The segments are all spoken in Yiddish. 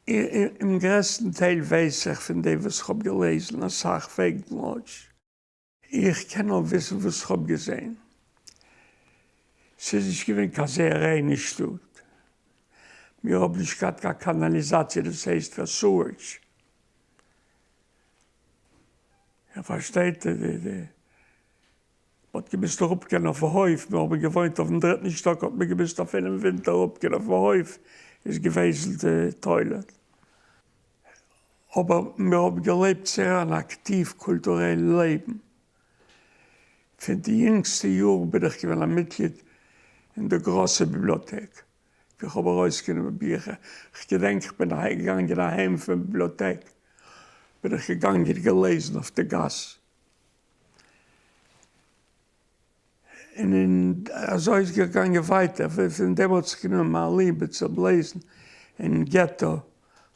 אין גרעסטן טייל ווייס איך פון דעם וואס איך האב געלעזן אסאך וועגן לאדזש. איך קען נאר וויסן וואס איך האב געזען. ס'איז נישט געווען קיין זייער ריינע שטאט. מיר האבן נישט געהאט קיין קאנאליזאציע, דאס הייסט קיין sewage. איר פארשטייט? מ'האט געמוזט אראפגיין אויפן הויף, מיר האבן געוואוינט אויפן דריטן שטאק האט מען געמוזט אפילו אין ווינטער אראפגיין אויפן הויף איז געוועזן די toilet. אבער מיר האבן געלעבט זייער אן אקטיוו קולטורעל לעבן. פון די יונגסטע יארן בין איך געווען א מיטגליד אין די גראסע ביבליאטעק, וואו איך האב ארויסגענומען ביכער. כ'געדענק כ'בין געגאנגען אהיים פון ביבליאטעק, בין איך געגאנגען געלעזן אויף די גאס. און אזוי איז געגאנגען ווייטער, פון דעם האט זיך גענומען מיין ליבע צום לעזן אין געטא,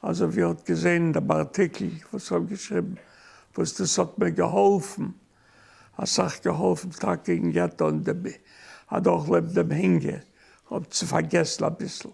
אזוי ווי איר האט געזען אין דעם ארטיקל וואס איך האב געשריבן, וואס דאס האט מיר געהאלפן, אסאך געהאלפן טאקע אין געטא און אדורכלעבן דעם הונגער, האב צו פארגעסן אביסל.